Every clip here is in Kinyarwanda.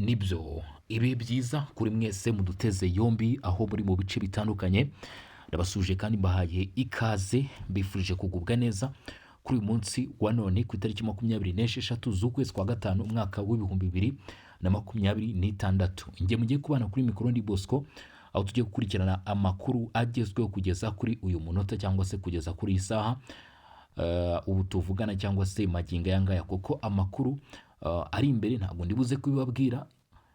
Nibyo, ibihe byiza kuri mwese muduteze yombi aho muri mu bice bitandukanye. Ndabasuje kandi mbahaye ikaze, mbifurije kugubwa neza kuri uyu munsi wa none ku itariki 26 z'ukwezi kwa gatanu, umwaka w'2026. Njye mugiye kubana kuri mikoro ndi Bosco, aho tugiye gukurikirana amakuru agezweho kugeza kuri uyu munota cyangwa se kugeza kuri iyi saha ubu tuvugana cyangwa se magingo aya ngaya, kuko amakuru ari imbere ntabwo ndibuze kubibabwira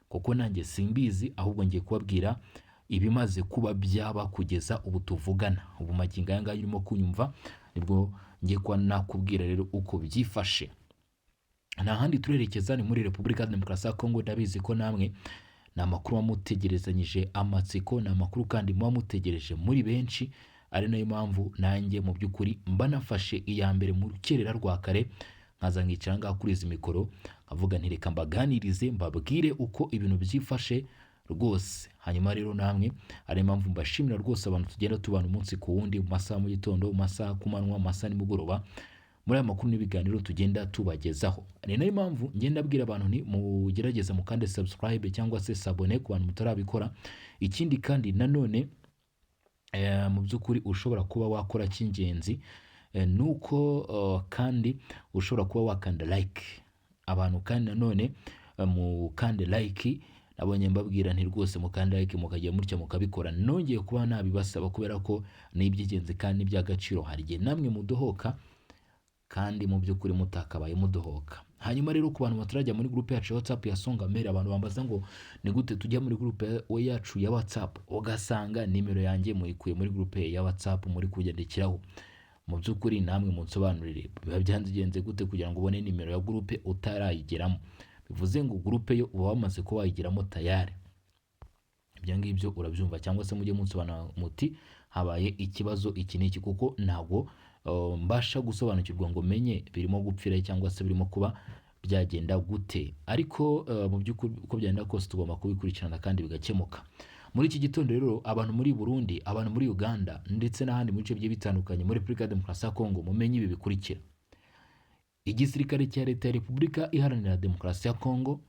kuko nanjye simbizi, ahubwo ngiye kubabwira ibimaze kuba byaba kugeza ubu tuvugana. Ubu magingo aya ngaya urimo kunyumva nibwo ngiye kuba nakubwira rero uko byifashe. Nta handi turerekeza, ni muri Repubulika ya Demokarasi ya Kongo. Ndabizi ko namwe ni amakuru muba mutegerezanyije amatsiko, ni amakuru kandi muba mutegereje muri benshi, ari nayo mpamvu nanjye mu by'ukuri mba nafashe iya mbere mu rukerera rwa kare, nkaza nkicara ngaha kuri izi mikoro nkavuga nti reka mbaganirize, mbabwire uko ibintu byifashe rwose. Hanyuma rero namwe ari impamvu mbashimira rwose, abantu tugenda tubana umunsi ku wundi, mu masaha mu gitondo, mu masaha ku manywa, mu masaha nimugoroba, muri aya makuru n'ibiganiro tugenda tubagezaho. Ni nayo mpamvu ngenda abwira abantu nti mugerageze mukande subscribe cyangwa se s'abonner ku bantu mutarabikora. Ikindi kandi nanone mu by'ukuri ushobora kuba wakora cy'ingenzi ni uko kandi ushobora kuba wakanda like. Abantu kandi nanone mukande like. Nabonye mbabwira nti rwose mukande like, mukajya mutya mukabikora. Nongeye kuba nabibasaba kubera ko ni iby'ingenzi kandi n'iby'agaciro. Hari igihe namwe mudohoka kandi mu by'ukuri mutakabaye mudohoka. Hanyuma rero ku bantu batarajya muri groupe yacu ya WhatsApp ya Songa Mbere, abantu bambaza ngo ni gute tujya muri groupe yacu ya WhatsApp, ugasanga nimero yanjye muyikuye muri groupe ya WhatsApp muri kunyandikiraho. Mu by'ukuri namwe munsobanurire, biba byanze gute kugira ngo ubone nimero ya groupe utarayigeramo? Bivuze ngo groupe yo uba wamaze kuba wayigeramo tayari, ibyo ngibyo urabyumva, cyangwa se mujye munsobanura muti habaye ikibazo iki n'iki, kuko ntabwo mbasha gusobanukirwa ngo menye birimo gupfira cyangwa se birimo kuba byagenda gute. Ariko mu by'ukuri uko byagenda kose tugomba kubikurikirana kandi bigakemuka. Muri iki gitondo rero, abantu muri Burundi, abantu muri Uganda ndetse n'ahandi mu bice bigiye bitandukanye muri Repubulika ya Demokarasi ya Kongo, mumenye ibi bikurikira: igisirikare cya Leta ya Repubulika Iharanira Demokarasi ya Kongo,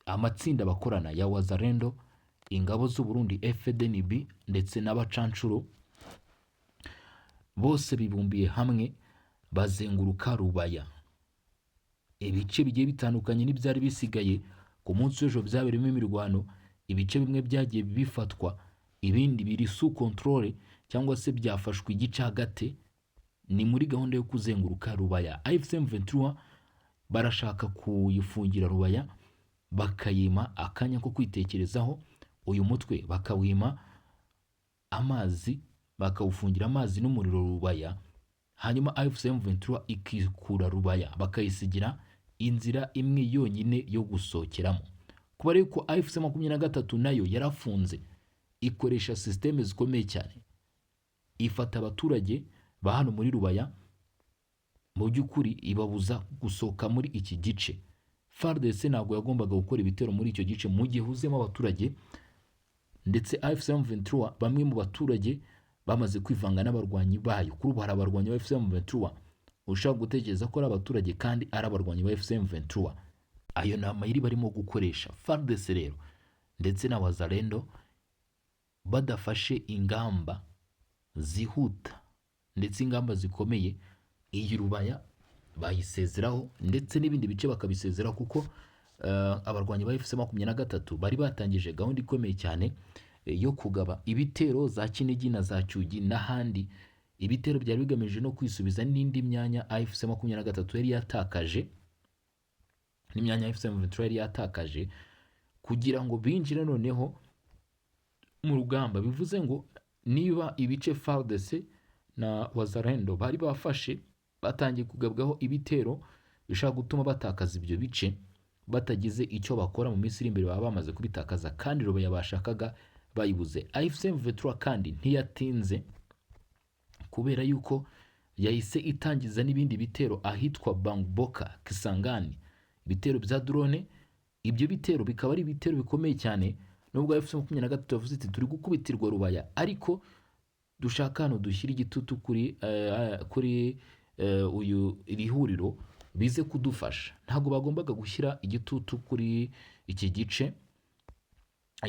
amatsinda bakorana ya Wazalendo, ingabo z'u Burundi FDNB ndetse n'abacancuro, bose bibumbiye hamwe bazenguruka Rubaya. Ibice bigiye bitandukanye n'ibyari bisigaye ku munsi w'ejo byabereyemo imirwano, ibice bimwe byagiye bifatwa, ibindi biri sous contrôle cyangwa se byafashwe igice hagati. Ni muri gahunda yo kuzenguruka Rubaya. AFC M23 barashaka kuyifungira Rubaya, bakayima akanya ko kwitekerezaho, uyu mutwe bakawima amazi, bakawufungira amazi n'umuriro Rubaya, hanyuma AFC M23 ikikura Rubaya, bakayisigira inzira imwe yonyine yo gusohokeramo. Kuba rero ko AFC 23 nayo yarafunze, ikoresha système zikomeye cyane, ifata abaturage ba hano muri Rubaya, mu by'ukuri ibabuza gusohoka muri iki gice. FARDC ntabwo yagombaga gukora ibitero muri icyo gice mu gihe huzuyemo abaturage, ndetse AFC M23 bamwe mu baturage bamaze kwivanga n'abarwanyi bayo. Kuri ubu hari abarwanyi ba AFC M23 ushobora gutekereza ko ari abaturage kandi ari abarwanyi ba AFC M23. Ayo ni amayeri barimo gukoresha. FARDC rero ndetse na Wazalendo badafashe ingamba zihuta ndetse ingamba zikomeye, iyi Rubaya bayisezeraho ndetse n'ibindi bice bakabisezeraho, kuko abarwanyi ba AFC 23 bari batangije gahunda ikomeye cyane yo kugaba ibitero za Kinigi na za Cyugi n'ahandi, ibitero byari bigamije no kwisubiza n'indi myanya AFC 23 yari yatakaje, n'imyanya AFC M23 yari yatakaje, kugira ngo binjire noneho mu rugamba. Bivuze ngo niba ibice FARDC na Wazalendo bari bafashe batangiye kugabwaho ibitero bishobora gutuma batakaza ibyo bice, batagize icyo bakora mu minsi iri imbere baba bamaze kubitakaza, kandi Rubaya bashakaga bayibuze. AFC M23 kandi ntiyatinze, kubera yuko yahise itangiza n'ibindi bitero ahitwa Bangboka, Kisangani, ibitero bya drone. Ibyo bitero bikaba ari ibitero bikomeye cyane, nubwo AFC 23 yavuze iti turi gukubitirwa Rubaya, ariko dushaka hano dushyira igitutu kuri uyu iri huriro Bize kudufasha. Ntabwo bagombaga gushyira igitutu kuri iki gice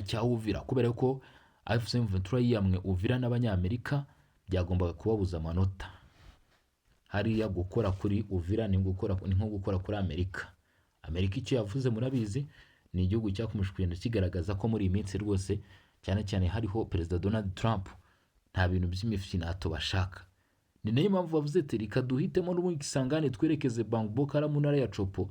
cya Uvira, kubera ko AFC M23 yiyamwe Uvira n'Abanyamerika, byagombaga kubabuza amanota. Hariya gukora kuri Uvira ni nko gukora kuri Amerika. Amerika icyo yavuze murabizi, ni igihugu cyakomeje kugenda kigaragaza ko muri iyi minsi rwose, cyane cyane hariho Perezida Donald Trump, nta bintu by'imifinato bashaka. Ni nayo mpamvu bavuze ati: "Reka duhitemo n'ubundi Kisangani, twerekeze Bangboka mu ntara ya Tshopo,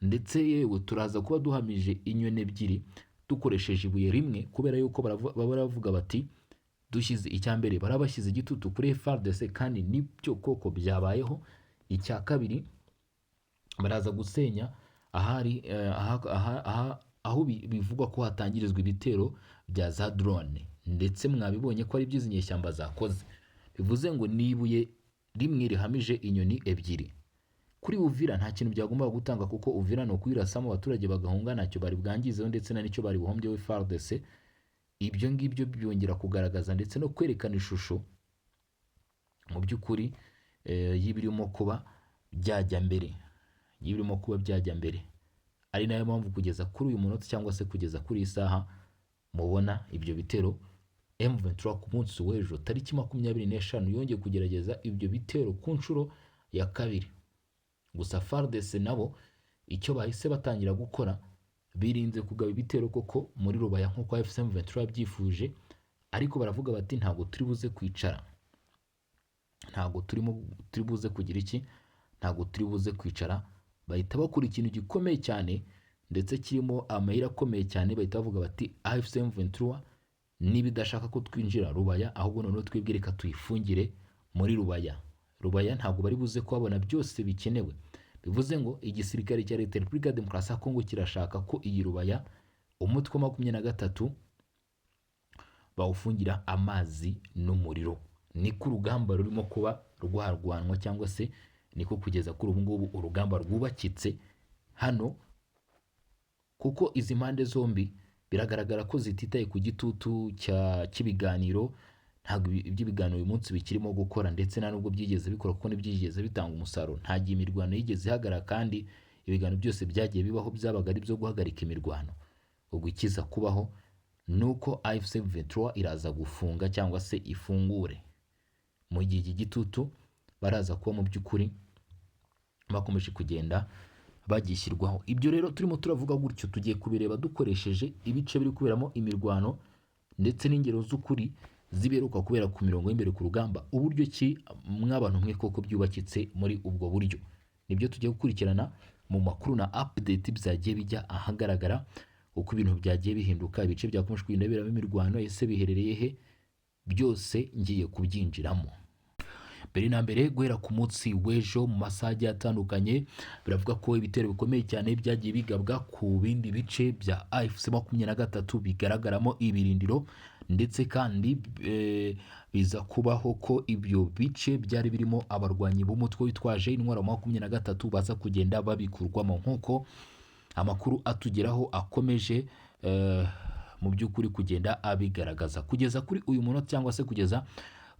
ndetse yewe turaza kuba duhamije inyoni ebyiri dukoresheje ibuye rimwe," kubera yuko baba baravuga bati dushyize icya mbere, barabashyize igitutu kuri FARDC, kandi nibyo koko byabayeho. Icya kabiri, baraza gusenya ahari aho bivugwa ko hatangirizwa ibitero bya za drone, ndetse mwabibonye ko ari byo izi nyeshyamba zakoze. Bivuze ngo ni ibuye rimwe rihamije inyoni ebyiri. Kuri Uvira nta kintu byagombaga gutanga, kuko Uvira ni ukuyirasamo abaturage bagahunga, ntacyo bari bwangizeho ndetse nta n'icyo bari buhombyeho FARDC. Ibyo ngibyo byongera kugaragaza ndetse no kwerekana ishusho mu by'ukuri y'ibirimo kuba byajya mbere, y'ibirimo kuba byajya mbere. Ari nayo mpamvu kugeza kuri uyu munota cyangwa se kugeza kuri iyi saha mubona ibyo bitero. M23 ku munsi w'ejo tariki 25 yongeye kugerageza ibyo bitero ku nshuro ya kabiri. Gusa FARDC nabo icyo bahise batangira gukora, birinze kugaba ibitero koko muri Rubaya nk'uko AFC M23 yabyifuje, ariko baravuga bati: "Ntabwo turi buze kwicara, ntabwo turimo turi buze kugira iki, ntabwo turi buze kwicara." Bahita bakora ikintu gikomeye cyane ndetse kirimo amayeri akomeye cyane. Bahita bavuga bati: "AFC M23 niba idashaka ko twinjira Rubaya, ahubwo noneho twebwe reka tuyifungire muri Rubaya." Rubaya ntabwo bari buze kuhabona byose bikenewe. Bivuze ngo igisirikare cya Leta ya Repubulika ya Demokarasi ya Kongo kirashaka ko iyi Rubaya umutwe wa 23 bawufungira amazi n'umuriro. Niko urugamba rurimo kuba rwarwanwa, cyangwa se niko kugeza kuri ubu ngubu urugamba rwubakitse hano, kuko izi mpande zombi biragaragara ko zititaye ku gitutu cy'ibiganiro. Ntabwo iby'ibiganiro uyu munsi bikirimo gukora, ndetse nta nubwo byigeze bikora, kuko ntibyigeze bitanga umusaruro. Nta gihe imirwano yigeze ihagarara, kandi ibiganiro byose byagiye bibaho byabaga ari ibyo guhagarika imirwano. Ubwo ikiza kubaho ni uko AFC 23 iraza gufunga cyangwa se ifungure, mu gihe iki gitutu baraza kuba mu by'ukuri bakomeje kugenda bagishyirwaho. Ibyo rero turimo turavuga gutyo, tugiye kubireba dukoresheje ibice biri kuberamo imirwano ndetse n'ingero z'ukuri ziberuka kubera ku mirongo y'imbere ku rugamba, uburyo ki mw'abantu mwe koko byubakitse muri ubwo buryo. Nibyo tugiye gukurikirana mu makuru na update byagiye bijya ahagaragara, uko ibintu byagiye bihinduka, ibice byakomeje kugenda biberamo imirwano, ese biherereye he? Byose ngiye kubyinjiramo. Mbere na mbere, guhera ku munsi w'ejo mu masaha agiye atandukanye, biravuga ko ibitero bikomeye cyane byagiye bigabwa ku bindi bice bya AFC 23 bigaragaramo ibirindiro, ndetse kandi biza kubaho ko ibyo bice byari birimo abarwanyi b'umutwe witwaje intwaro 23 baza kugenda babikurwamo, nk'uko amakuru atugeraho akomeje mu by'ukuri kugenda abigaragaza kugeza kuri uyu munota cyangwa se kugeza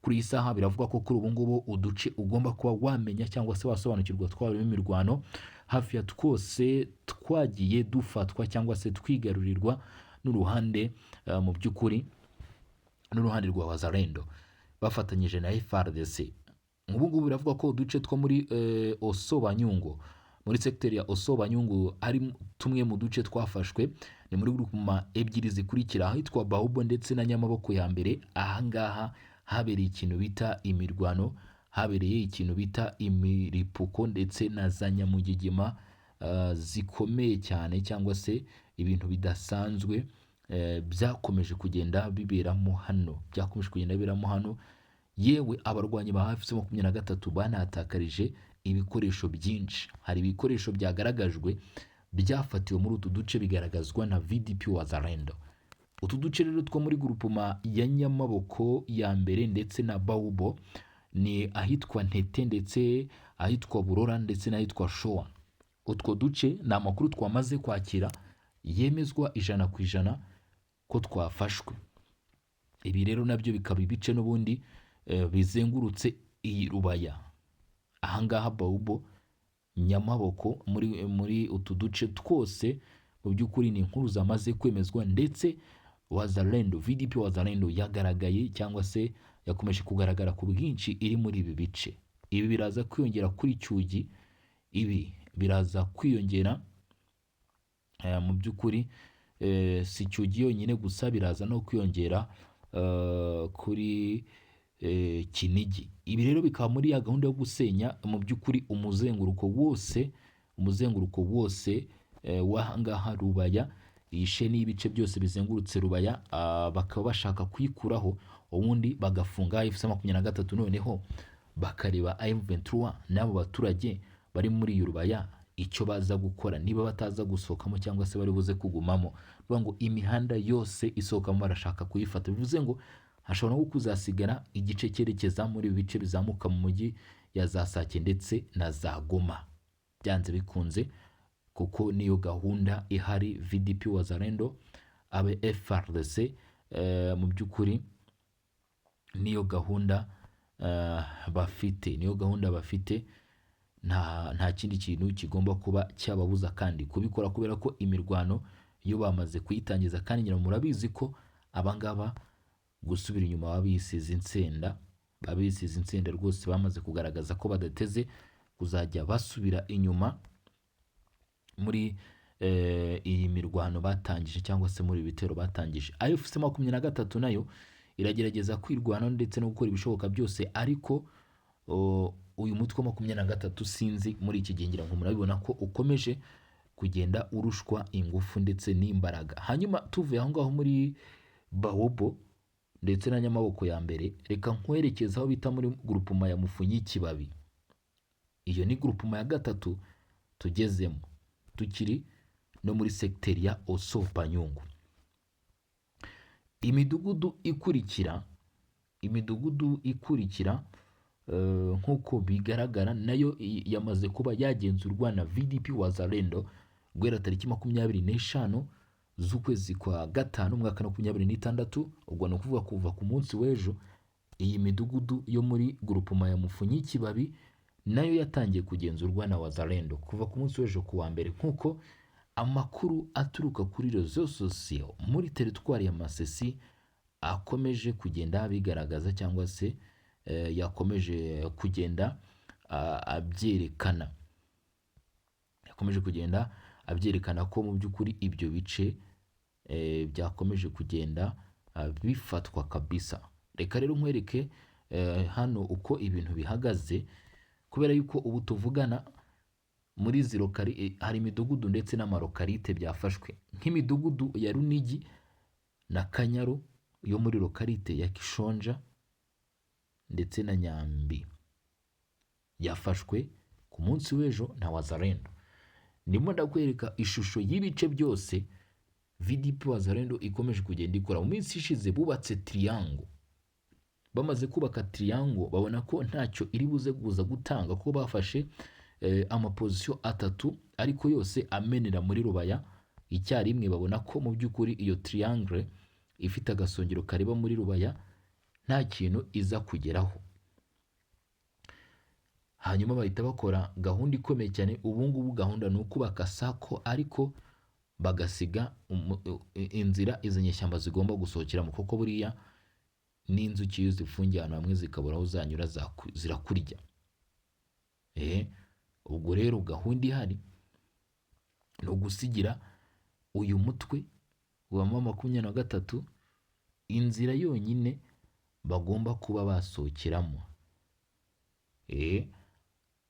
kuri iyi saha. Biravuga ko kuri ubu ngubu uduce ugomba kuba wamenya cyangwa se wasobanukirwa twabarimo imirwano hafi ya twose twagiye dufatwa cyangwa se twigarurirwa n'uruhande mu by'ukuri n'uruhande rwa Wazalendo bafatanyije na FARDC. Ubu ngubu biravuga ko uduce two muri Osobanyungu, muri sekiteri ya Osobanyungu, ari tumwe mu duce twafashwe. Ni muri groupement ebyiri zikurikira, ahitwa Bahubo ndetse na Nyamaboko ya mbere. Ahangaha habereye ikintu bita imirwano, habereye ikintu bita imiripuko ndetse na za nyamugigima zikomeye cyane, cyangwa se ibintu bidasanzwe byakomeje kugenda biberamo hano, byakomeje kugenda biberamo hano. Yewe, abarwanyi ba AFC 23 banahatakarije ibikoresho byinshi. Hari ibikoresho byagaragajwe byafatiwe muri utu duce, bigaragazwa na VDP Wazalendo. Utu duce rero two muri groupement ya Nyamaboko ya mbere ndetse na Bawubo ni ahitwa Ntete, ndetse ahitwa Burora, ndetse n'ahitwa Showa. Utwo duce ni amakuru twamaze kwakira yemezwa 100% ko twafashwe. Ibi rero nabyo bikaba ibice n'ubundi bizengurutse iyi Rubaya. Ahangaha Bawubo Nyamaboko, muri utu duce twose. Mu by'ukuri ni inkuru zamaze kwemezwa, ndetse Wazalendo, VDP Wazalendo yagaragaye cyangwa se yakomeje kugaragara ku bwinshi iri muri ibi bice. Ibi biraza kwiyongera kuri Cyugi, ibi biraza kwiyongera mu by'ukuri si Cyugi yonyine gusa, biraza no kwiyongera kuri Kinigi. Ibi rero bikaba muri ya gahunda yo gusenya mu by'ukuri umuzenguruko wose w'ahangaha Rubaya, iyi chaîne y'ibice byose bizengurutse Rubaya, bakaba bashaka kuyikuraho, ubundi bagafunga AFC 23, noneho bakareba M23 n'abo baturage bari muri iyi Rubaya icyo baza gukora, niba bataza gusohokamo cyangwa se bari buze kugumamo. Bivuga ngo imihanda yose isohokamo barashaka kuyifata, bivuze ngo hashobora no kuzasigara igice cyerekeza muri ibi bice bizamuka mu mujyi ya za Sake ndetse na za Goma, byanze bikunze, kuko niyo gahunda ihari. VDP Wazalendo abe FARDC, mu by'ukuri niyo gahunda bafite, niyo gahunda bafite. Nta kindi kintu kigomba kuba cyababuza kandi kubikora, kubera ko imirwano yo bamaze kuyitangiza. Kandi ngira murabizi ko abangaba gusubira inyuma baba bisize insenda, baba bisize insenda rwose. Bamaze kugaragaza ko badateze kuzajya basubira inyuma muri iyi mirwano batangije cyangwa se muri ibi bitero batangije. AFC 23 nayo iragerageza kwirwanaho ndetse no gukora ibishoboka byose, ariko uyu mutwe wa 23 sinzi muri iki gihe, ngira ngo murabibona ko ukomeje kugenda urushwa ingufu ndetse n'imbaraga. Hanyuma tuvuye aho ngaho muri Bawobo ndetse na Nyamaboko ya mbere, reka nkwerekeze aho bita muri groupement ya Mufunyi Kibabi. Iyo ni groupement ya gatatu tugezemo, tukiri no muri segiteri ya Osso-Banyungu. Imidugudu ikurikira, nk'uko bigaragara nayo yamaze kuba yagenzurwa na VDP Wazalendo guhera tariki 25 z'ukwezi kwa gatanu umwaka wa 2026. Ubwo ni ukuvuga kuva ku munsi w'ejo, iyi midugudu yo muri groupement ya Mufunyi Kibabi nayo yatangiye kugenzurwa na Wazalendo kuva ku munsi w'ejo ku wa mbere, nk'uko amakuru aturuka kuri réseaux sociaux muri teritwari ya Masisi akomeje kugenda bigaragaza cyangwa se yakomeje kugenda abyerekana, yakomeje kugenda abyerekana ko mu by'ukuri ibyo bice byakomeje kugenda bifatwa kabisa. Reka rero nkwereke hano uko ibintu bihagaze, kubera yuko ubu tuvugana muri izi hari imidugudu ndetse n'amalocalité byafashwe, nk'imidugudu ya Runigi na Kanyaru yo muri localité ya Kishonja ndetse na Nyambi yafashwe ku munsi w'ejo na Wazalendo. Ndimo ndakwereka ishusho y'ibice byose VDP Wazalendo ikomeje kugenda ikora. Mu minsi ishize bubatse triangle, bamaze kubaka triangle babona ko ntacyo iri buze kuza gutanga, kuko bafashe amaposition atatu ariko yose amenera muri Rubaya icyarimwe. Babona ko mu by'ukuri iyo triangle ifite agasongero kareba muri Rubaya nta kintu iza kugeraho. Hanyuma bahita bakora gahunda ikomeye cyane. Ubu ngubu gahunda ni ukubaka sako, ariko bagasiga inzira izi nyeshyamba zigomba gusohokeramo, kuko buriya n'inzuki iyo zifungiye ahantu hamwe zikabura aho zanyura zirakurya. Ubwo rero gahunda ihari ni ugusigira uyu mutwe wa M23 inzira yonyine bagomba kuba basohokeramo,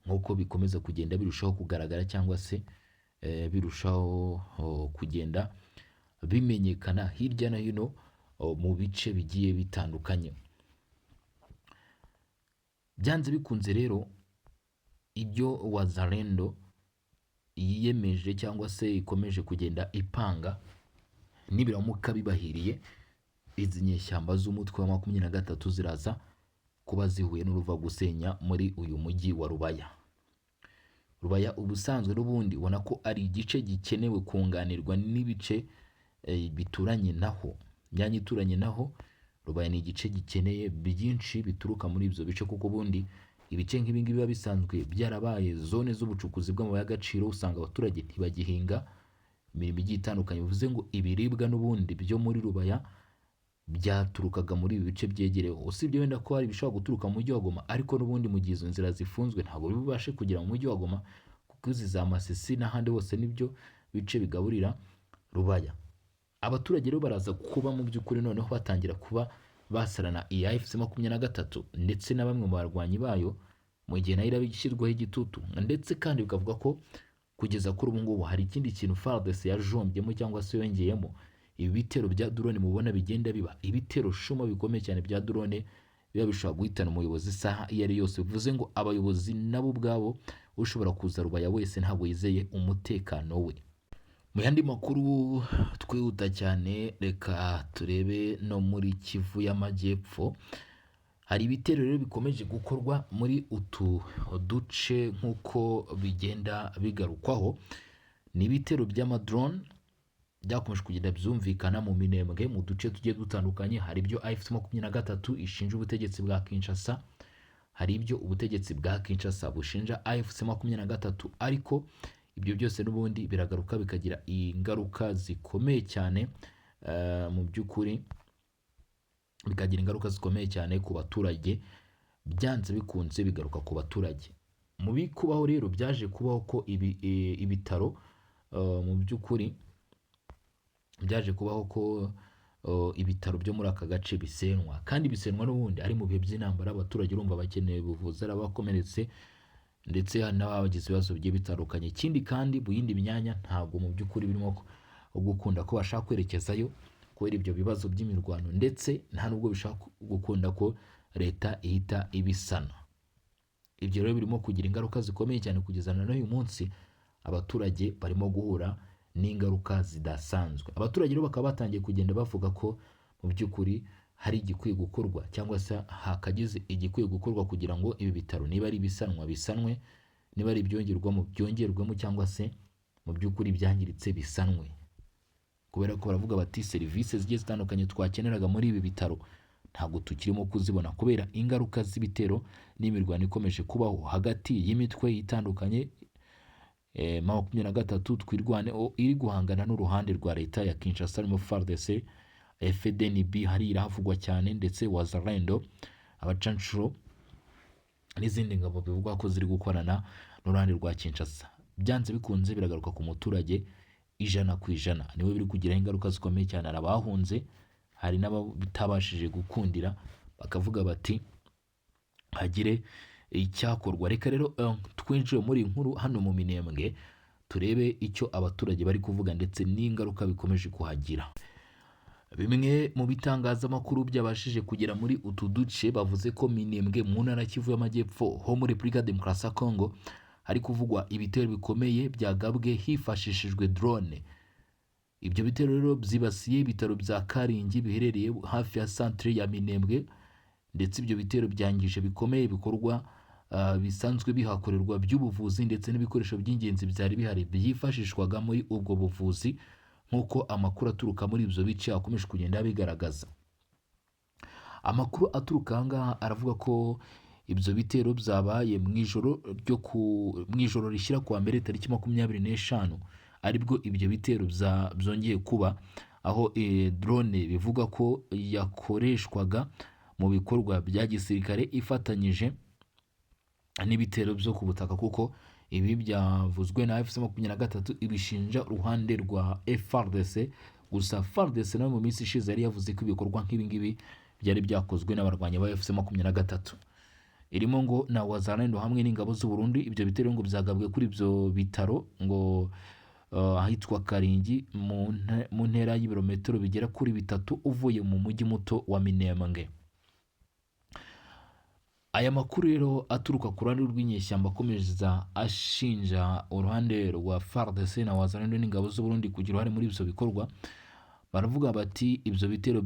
nk'uko bikomeza kugenda birushaho kugaragara cyangwa se birushaho kugenda bimenyekana hirya no hino mu bice bigiye bitandukanye. Byanze bikunze rero, ibyo Wazalendo yiyemeje cyangwa se ikomeje kugenda ipanga, nibiramuka bibahiriye, izi nyeshyamba z'umutwe wa 23 ziraza kuba zihuye n'uruva gusenya muri uyu mujyi wa Rubaya. Rubaya ubusanzwe n'ubundi ubona ko ari igice gikenewe kunganirwa n'ibice bituranye naho, imyanya ituranye naho. Rubaya ni igice gikeneye byinshi bituruka muri ibyo bice, kuko ubundi Ibice nk'ibi ngibi biba bisanzwe byarabaye zone z'ubucukuzi bw'amabuye y'agaciro, usanga abaturage ntibagihinga imirimo igiye itandukanye, bivuze ngo ibiribwa n'ubundi byo muri Rubaya byaturukaga muri ibi bice byegereye, usibye wenda ko hari ibishobora guturuka mu mujyi wa Goma, ariko n'ubundi mu gihe izo nzira zifunzwe ntabwo bibashe kugera mu mujyi wa Goma, kuko izi za Masisi n'ahandi hose nibyo bice bigaburira Rubaya. Abaturage rero baraza kuba mu by'ukuri noneho batangira kuba basarana iya AFC 23 ndetse na bamwe mu barwanyi bayo, mu gihe nayo iraba ishyirwaho igitutu, ndetse kandi bikavuga ko kugeza kuri ubu ngubu hari ikindi kintu FARDC yajombyemo cyangwa se yongeyemo. Ibi bitero bya drone mubona bigenda biba ibitero shuma bikomeye cyane bya drone, biba bishobora guhitana umuyobozi isaha iyo ari yose, bivuze ngo abayobozi nabo ubwabo ushobora kuza Rubaya wese ntabwo yizeye umutekano we. Mu yandi makuru twihuta cyane, reka turebe no muri Kivu y'Amajyepfo. Hari ibitero rero bikomeje gukorwa muri utu duce nk'uko bigenda bigarukwaho. Ni ibitero by'amadrone byakomeje kugenda byumvikana mu Minembwe, mu duce tugiye dutandukanye. Hari ibyo AFC 23 ishinja ubutegetsi bwa Kinshasa, hari ibyo ubutegetsi bwa Kinshasa bushinja AFC 23, ariko ibyo byose n'ubundi biragaruka bikagira ingaruka zikomeye cyane, mu by'ukuri bikagira ingaruka zikomeye cyane ku baturage, byanze bikunze bigaruka ku baturage. Mu bikubaho rero byaje kubaho ko ibitaro, mu by'ukuri byaje kubaho ko ibitaro byo muri aka gace bisenwa, kandi bisenwa n'ubundi ari mu bihe by'intambara. Abaturage urumva bakeneye ubuvuzi, ari abakomeretse ndetse hari n'abagize ibibazo bigiye bitandukanye. Ikindi kandi mu yindi myanya ntabwo mu by'ukuri birimo gukunda ko bashaka kwerekezayo kubera ibyo bibazo by'imirwano, ndetse nta nubwo bishaka gukunda ko leta ihita ibisana. Ibyo rero birimo kugira ingaruka zikomeye cyane, kugeza na n'uyu munsi abaturage barimo guhura n'ingaruka zidasanzwe. Abaturage rero bakaba batangiye kugenda bavuga ko mu by'ukuri hari igikwiye gukorwa, cyangwa se hakagize igikwiye gukorwa kugira ngo ibi bitaro niba ari ibisanwa bisanwe, niba ari ibyongerwamo byongerwemo, cyangwa se mu by'ukuri byangiritse bisanwe, kubera ko baravuga bati serivisi zigiye zitandukanye twakeneraga muri ibi bitaro ntabwo tukirimo kuzibona kubera ingaruka z'ibitero n'imirwano ikomeje kubaho hagati y'imitwe itandukanye, 23 Twirwaneho iri guhangana n'uruhande rwa leta ya Kinshasa, harimo FARDC, FDNB hari irahavugwa cyane, ndetse Wazalendo, abacanshuro n'izindi ngabo bivugwa ko ziri gukorana n'uruhande rwa Kinshasa. Byanze bikunze biragaruka ku muturage 100%, niwe biri kugiraho ingaruka zikomeye cyane. Hari abahunze, hari n'abatabashije gukundira, bakavuga bati hagire icyakorwa. Reka rero twinjire muri iyi nkuru hano mu Minembwe, turebe icyo abaturage bari kuvuga ndetse n'ingaruka bikomeje kuhagira. Bimwe mu bitangazamakuru byabashije kugera muri utu duce bavuze ko Minembwe mu ntara ya Kivu y'Amajyepfo ho muri Repubulika ya Demokarasi ya Kongo hari kuvugwa ibitero bikomeye byagabwe hifashishijwe drone. Ibyo bitero rero byibasiye ibitaro bya Karingi biherereye hafi ya centre ya Minembwe, ndetse ibyo bitero byangije bikomeye ibikorwa bisanzwe bihakorerwa by'ubuvuzi ndetse n'ibikoresho by'ingenzi byari bihari byifashishwaga muri ubwo buvuzi, nk'uko amakuru aturuka muri ibyo bice akomeje kugenda abigaragaza. Amakuru aturuka aha ngaha aravuga ko ibyo bitero byabaye mu ijoro ryo ku mu ijoro rishyira kuwa mbere tariki 25, aribwo ibyo bitero byongeye kuba, aho drone bivugwa ko yakoreshwaga mu bikorwa bya gisirikare ifatanyije n'ibitero byo ku butaka, kuko ibi byavuzwe na AFC 23 ibishinja uruhande rwa FARDC. Gusa FARDC nawe mu minsi ishize yari yavuze ko ibikorwa nk'ibi ngibi byari byakozwe n'abarwanyi ba AFC 23 irimo ngo na Wazalendo hamwe n'ingabo z'u Burundi. Ibyo bitero ngo byagabwe kuri ibyo bitaro ngo ahitwa Karingi mu ntera y'ibirometero bigera kuri 3 uvuye mu mujyi muto wa Minembwe. Aya makuru rero aturuka ku ruhande rw'inyeshyamba akomeza ashinja uruhande rwa FARDC na Wazalendo n'ingabo z'u Burundi kugira uruhare muri ibyo bikorwa. Baravuga bati ibyo bitero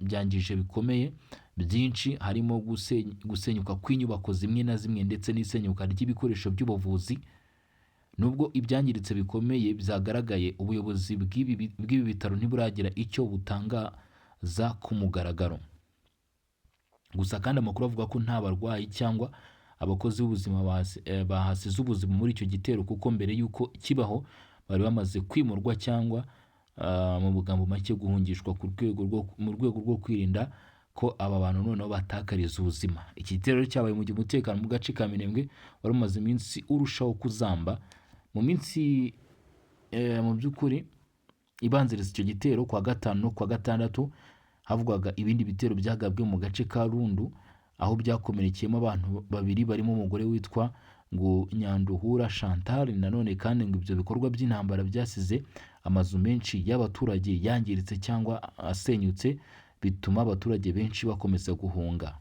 byangije bikomeye byinshi, harimo gusenyuka kw'inyubako zimwe na zimwe ndetse n'isenyuka ry'ibikoresho by'ubuvuzi. Nubwo ibyangiritse bikomeye byagaragaye, ubuyobozi bw'ibi bitaro ntiburagira icyo butangaza ku mugaragaro. Gusa kandi amakuru avuga ko nta barwayi cyangwa abakozi b'ubuzima bahasize ubuzima muri icyo gitero, kuko mbere y'uko kibaho bari bamaze kwimurwa cyangwa mu magambo make guhungishwa mu rwego rwo kwirinda ko aba bantu noneho batakariza ubuzima. Iki gitero rero cyabaye mu gihe umutekano mu gace ka Minembwe wari umaze iminsi urushaho kuzamba. Mu minsi mu by'ukuri ibanziriza icyo gitero, kwa gatanu no kwa gatandatu, havugwaga ibindi bitero byagabwe mu gace ka Rundu, aho byakomerekeyemo abantu babiri barimo umugore witwa ngo Nyanduhura Chantal. Nanone kandi ngo ibyo bikorwa by'intambara byasize amazu menshi y'abaturage yangiritse cyangwa asenyutse, bituma abaturage benshi bakomeza guhunga.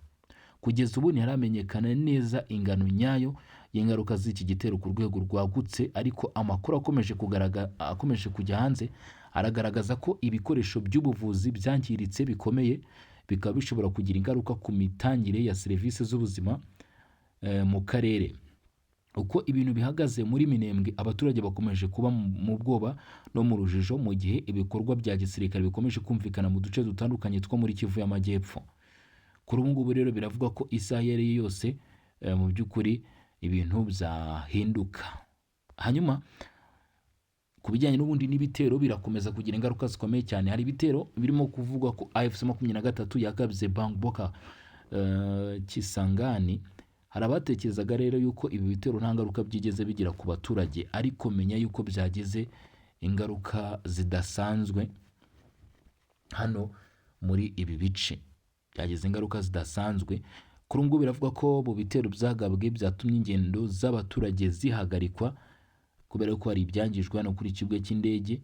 Kugeza ubu ntiharamenyekana neza ingano nyayo y'ingaruka z'iki gitero ku rwego rwagutse, ariko amakuru akomeje kujya hanze aragaragaza ko ibikoresho by'ubuvuzi byangiritse bikomeye, bikaba bishobora kugira ingaruka ku mitangire ya serivisi z'ubuzima mu karere. Uko ibintu bihagaze muri Minembwe, abaturage bakomeje kuba mu bwoba no mu rujijo, mu gihe ibikorwa bya gisirikare bikomeje kumvikana mu duce dutandukanye two muri Kivu y'Amajyepfo. Kuri ubu ngubu rero biravugwa ko isaha iyo ari yo yose mu by'ukuri ibintu byahinduka. Hanyuma ku bijyanye n'ubundi n'ibitero, birakomeza kugira ingaruka zikomeye cyane. Hari ibitero birimo kuvugwa ko AFC 23 yagabye Bangboka, Kisangani. Hari abatekerezaga rero yuko ibi bitero nta ngaruka byigeze bigira ku baturage, ariko menya yuko byagize ingaruka zidasanzwe hano muri ibi bice, byagize ingaruka zidasanzwe. Kuri ubu ngubu biravugwa ko mu bitero byagabwe byatumye ingendo z'abaturage zihagarikwa kubera ko hari ibyangijwe hano kuri ikibuga cy'indege.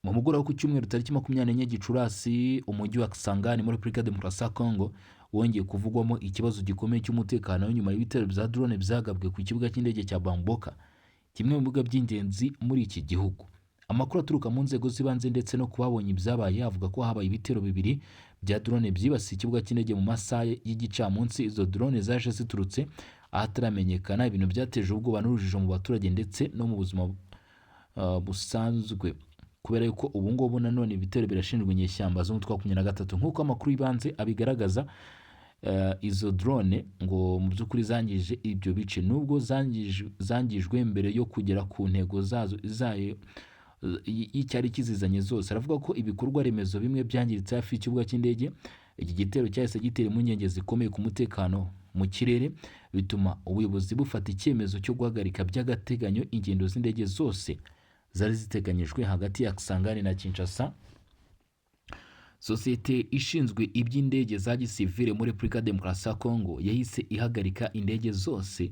Mu mugoroba wo ku cyumweru tariki 24 Gicurasi, umujyi wa Kisangani muri Repubulika ya Demokarasi ya Congo wongeye kuvugwamo ikibazo gikomeye cy'umutekano nyuma y'ibitero bya drone byagabwe ku kibuga cy'indege cya Bangboka, kimwe mu bibuga by'ingenzi muri iki gihugu. Amakuru aturuka mu nzego z'ibanze ndetse no ku babonye ibyabaye avuga ko habaye ibitero bibiri bya drone byibasiye ikibuga cy'indege mu masaha y'igicamunsi. Izo drone zaje ziturutse ahataramenyekana, ibintu byateje ubwoba n'urujijo mu baturage ndetse no mu buzima busanzwe, kubera yuko ubu ngubu nanone ibitero birashinjwa inyeshyamba z'umutwe wa 23 nk'uko amakuru y'ibanze abigaragaza. Izo drone ngo mu by'ukuri zangije ibyo bice, nubwo zangijwe mbere yo kugera ku ntego zazo zayo y'icyari kizizanye zose. Aravuga ko ibikorwa remezo bimwe byangiritse hafi y'ikibuga cy'indege. Iki gitero cyahise gitera impungenge zikomeye ku mutekano mu kirere, bituma ubuyobozi bufata icyemezo cyo guhagarika by'agateganyo ingendo z'indege zose zari ziteganyijwe hagati ya Kisangani na Kinshasa. Sosiyete ishinzwe iby'indege za gisivile muri Repubulika ya Demokarasi ya Congo yahise ihagarika indege zose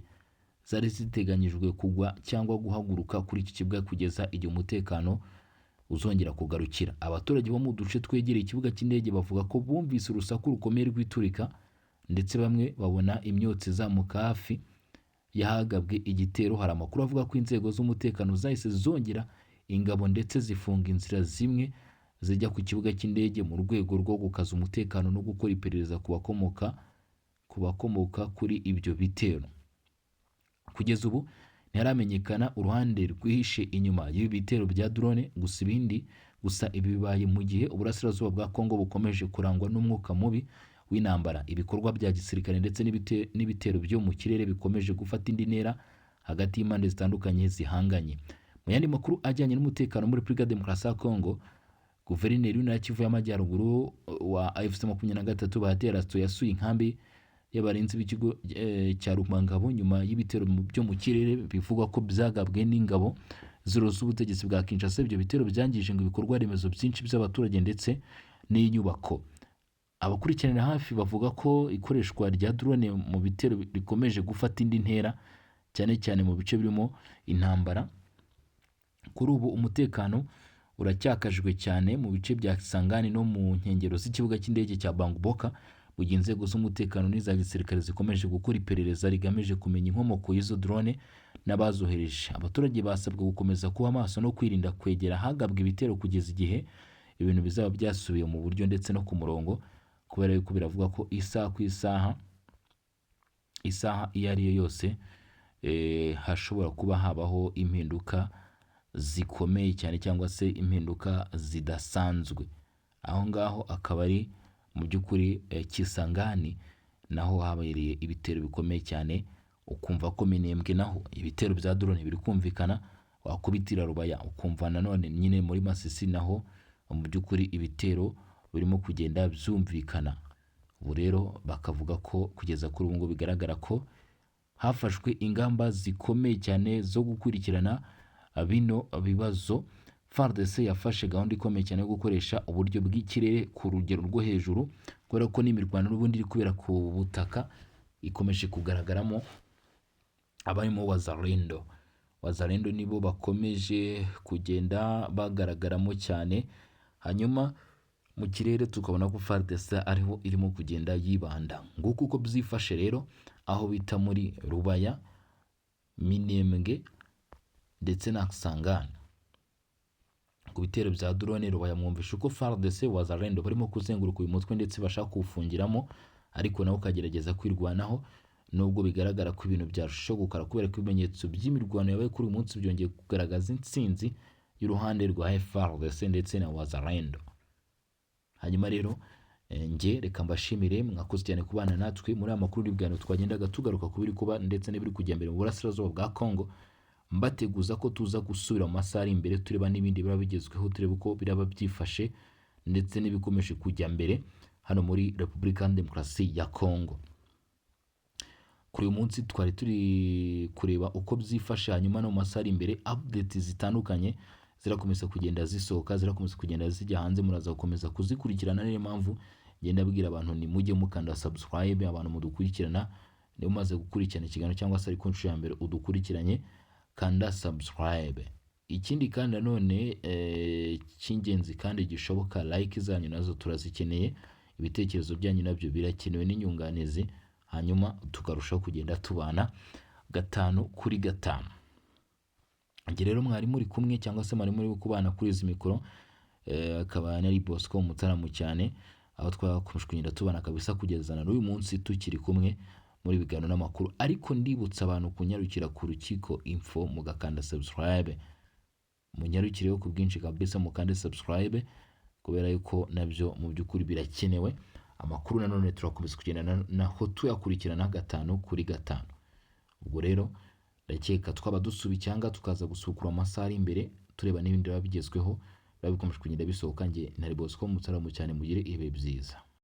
zari ziteganyijwe kugwa cyangwa guhaguruka kuri iki kibuga kugeza igihe umutekano uzongera kugarukira. Abaturage bo mu duce twegereye ikibuga cy'indege bavuga ko bumvise urusaku rukomeye rw'iturika, ndetse bamwe babona imyotsi izamuka hafi y'ahagabwe igitero. Hari amakuru avuga ko inzego z'umutekano zahise zongera ingabo ndetse zifunga inzira zimwe zijya ku kibuga cy'indege mu rwego rwo gukaza umutekano no gukora iperereza ku bakomoka kuri ibyo bitero. Kugeza ubu ntiharamenyekana uruhande rwihishe inyuma y'ibi bitero bya drone. Gusa ibi bibaye mu gihe uburasirazuba bwa Congo bukomeje kurangwa n'umwuka mubi w'intambara, ibikorwa bya gisirikare ndetse n'ibitero byo mu kirere bikomeje gufata indi ntera hagati y'impande zitandukanye zihanganye. Mu yandi makuru ajyanye n'umutekano muri Repubulika ya Demokarasi ya Congo, guverineri w'intara ya Kivu y'Amajyaruguru wa AFC 23, Bahati Erasto, yasuye inkambi y'abarinzi b'ikigo cya Rumangabo nyuma y'ibitero byo mu kirere bivugwa ko byagabwe n'ingabo z'ubutegetsi bwa Kinshasa. Ibyo bitero byangije ngo ibikorwa remezo byinshi by'abaturage ndetse n'inyubako. Abakurikiranira hafi bavuga ko ikoreshwa rya drone mu bitero rikomeje gufata indi ntera, cyane cyane mu bice birimo intambara. Kuri ubu umutekano uracyakajwe cyane mu bice bya Kisangani no mu nkengero z'ikibuga cy'indege cya Bangboka, mu gihe inzego z'umutekano n'iza gisirikare zikomeje gukora iperereza rigamije kumenya inkomoko y'izo drone n'abazohereje. Abaturage basabwe gukomeza kuba maso no kwirinda kwegera ahagabwa ibitero kugeza igihe ibintu bizaba byasubiye mu buryo ndetse no ku murongo, kubera yuko biravuga ko isaha ku isaha, isaha iyo ari yo yose, hashobora kuba habaho impinduka zikomeye cyane cyangwa se impinduka zidasanzwe. Aho ngaho akaba ari Mu by'ukuri Kisangani naho habereye ibitero bikomeye cyane, ukumva ko Minembwe naho ibitero bya drone biri kumvikana, wakubitira Rubaya ukumva nanone nyine muri Masisi naho mu by'ukuri ibitero birimo kugenda byumvikana. Ubu rero bakavuga ko kugeza kuri ubu ngubu bigaragara ko hafashwe ingamba zikomeye cyane zo gukurikirana bino bibazo. FARDC yafashe gahunda ikomeye cyane yo gukoresha uburyo bw'ikirere ku rugero rwo hejuru, kubera ko n'imirwano n'ubundi iri kubera ku butaka ikomeje kugaragaramo abarimo Wazalendo. Wazalendo nibo bakomeje kugenda bagaragaramo cyane, hanyuma mu kirere tukabona ko FARDC ariho irimo kugenda yibanda. Nguko uko byifashe rero aho bita muri Rubaya, Minembwe ndetse na Kisangani. Ku bitero bya drone Rubaya mwumvisha uko FARDC, Wazalendo barimo kuzenguruka uyu mutwe ndetse bashaka kuwufungiramo, ariko nawe ukagerageza kwirwanaho, nubwo bigaragara ko ibintu byarushaho gukara kubera ko ibimenyetso by'imirwano yabaye kuri uyu munsi byongeye kugaragaza intsinzi y'uruhande rwa FARDC ndetse na Wazalendo. Hanyuma rero njye reka mbashimire, mwakoze cyane kubana natwe muri aya makuru n'ibiganiro twagendaga tugaruka ku biri kuba ndetse n'ibiri kujya mbere mu burasirazuba bwa Congo, mbateguza ko tuza gusubira mu masaha ari imbere tureba n'ibindi biba bigezweho, tureba uko biraba byifashe ndetse n'ibikomeje kujya mbere hano muri Repubulika ya Demokarasi ya Congo. Kuri uyu munsi twari turi kureba uko byifashe, hanyuma no mu masaha ari imbere update zitandukanye zirakomeza kugenda zisohoka, zirakomeza kugenda zijya hanze, muraza gukomeza kuzikurikirana. Niyo mpamvu ngenda abwira abantu ni mujye mukanda subscribe, abantu mudukurikirana, niba umaze gukurikirana ikiganiro cyangwa se ari ku nshuro ya mbere udukurikiranye, kanda subscribe. Ikindi kandi nanone cy'ingenzi kandi gishoboka, like zanyu nazo turazikeneye, ibitekerezo byanyu nabyo birakenewe n'inyunganizi, hanyuma tukarushaho kugenda tubana gatanu kuri gatanu. Njye rero mwari muri kumwe cyangwa se mwari muri kubana kuri izi mikoro, akaba nari Bosco Mutaramo cyane, aho twakomeje kugenda tubana kabisa kugeza na n'uyu munsi tukiri kumwe muri biganiro n'amakuru. Ariko ndibutsa abantu kunyarukira ku Rukiko Info mugakanda subscribe, munyarukireho ku bwinshi kabisa mukande subscribe, kubera yuko nabyo mu by'ukuri birakenewe. Amakuru nanone turakomeza kugenda naho tuyakurikirana gatanu kuri gatanu. Ubwo rero ndakeka twaba dusuba cyangwa tukaza gusukura amasaha ari imbere tureba n'ibindi biba bigezweho, biba bikomeje kugenda bisohoka. Njye nari Bosco Mutaramo cyane, mugire ibihe byiza.